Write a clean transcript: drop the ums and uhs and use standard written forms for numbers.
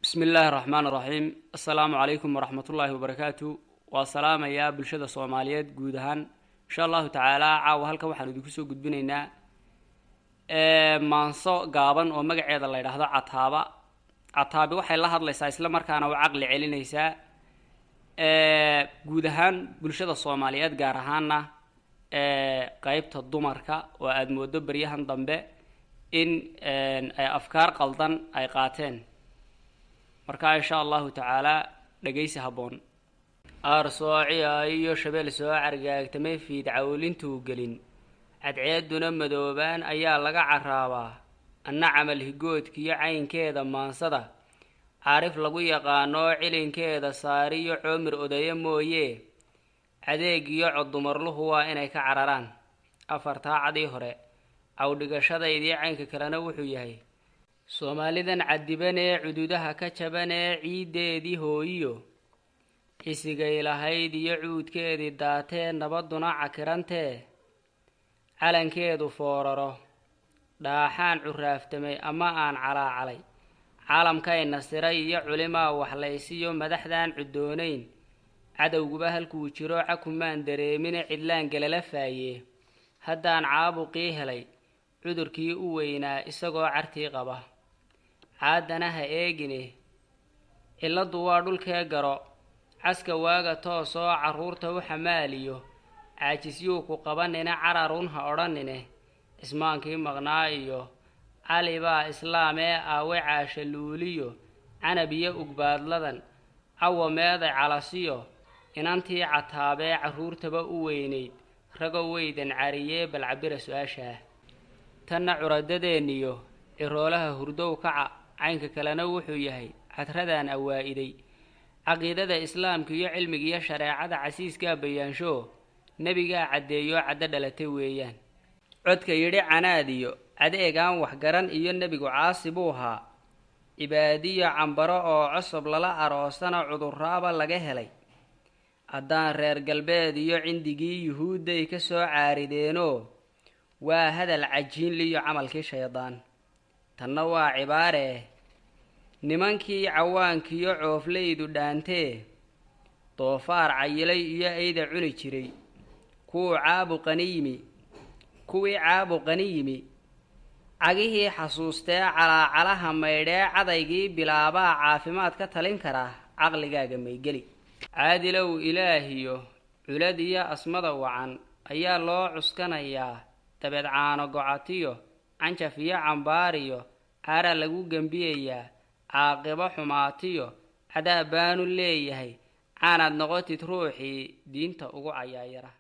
Bismi illaahi raxmaan raxiim. Assalaamu calaykum waraxmatullaahi wabarakaatu. Waa salaamayaa bulshada Soomaaliyeed guud ahaan. Insha Allahu tacaala, caawa halkan waxaan idinku soo gudbinaynaa maanso gaaban oo magaceeda la yidhaahdo Cataaba. Cataabi waxay la hadlaysaa, isla markaana u caqli celinaysaa guud ahaan bulshada Soomaaliyeed, gaar ahaana qeybta dumarka oo aada moodo beryahan dambe in ay afkaar qaldan ay qaateen. Marka insha Allahu tacaala, dhegaysi habboon. Aar soociya iyo shabeel soo cargaagtamay, fiid cawlintuu gelin, cadceeduna madoobaan ayaa laga caraabaa. Anna camal higoodkiyo caynkeeda maansada caarif lagu yaqaano, cilinkeeda saariyo coomir odaye mooyee, cadeeg iyo coddumarluhu waa inay ka cararaan. Afartaa cadii hore cawdhigashadaydii, caynka kalena wuxuu yahay: Soomaalidan cadiban ee cududaha ka jaban ee ciiddeedii hooyiyo cisigay lahayd iyo cuudkeedii daatee, nabaduna cakirantee, calankeedu fooraro, dhaaxaan curaaftamay ama aan calaacalay, caalamkayna siray iyo culimaa waxlaysiyo madaxdaan cudoonayn, cadowguba halkuu jiro cakumaan dareemine, cidlaan galala faayee, haddaan caabuqii helay cudurkii u weynaa isagoo cartii qaba, caaddana ha eegine, cilladdu waa dhulkee garo. Caska waaga toosoo carruurta u xamaaliyo, caajisyuu ku qabanine, cararun ha odhanine. Cismaankii maqnaa iyo Cali baa islaam ee aawe, Caasha Luuliyo Canab iyo Ugbaadladan cawa meeday, Calasiyo inantii Cataabee carruurtaba u weynayd? Rago weydan cariyee, bal cabira su-aashaah. Tanna curadadeenniyo ciroolaha hurdow kaca. Caynka kalena wuxuu yahay: cadradaan awaa'iday caqiidada Islaamka iyo cilmigiiyo shareecada casiiskaa bayaansho, nebigaa caddeeyo, caddo dhalatay weeyaan. Codka yidhi canaad iyo cadeegaan waxgaran iyo nebigu caasi buu ahaa, cibaadiyo cambaro oo cosob lala aroosana cudurraaba laga helay, haddaan reer galbeed iyo cindigii Yuhuudday ka soo caarideenoo, waa hadal cajiinliyo camalkii shaydaan. Tanna waa cibaaree: nimankii cawaankiyo cooflaydu dhaantee, doofaar cayilay iyo eyda cuni jiray, kuwuu caabuqani yimi, kuwii caabuqani yimi, cagihii xasuustee calaacalaha maydhee cadaygii bilaabaa caafimaad ka talin karaa? Caqligaaga maygeli. Caadilow Ilaahiyo culad iyo asmada wacan ayaa loo cuskanayaa, dabeed caano gocatiyo canjaf iyo cambaariyo caara lagu gembiyayaa, caaqibo xumaatiyo cadaab baanu leeyahay. Caanaad noqotid ruuxii diinta ugu cayaayara.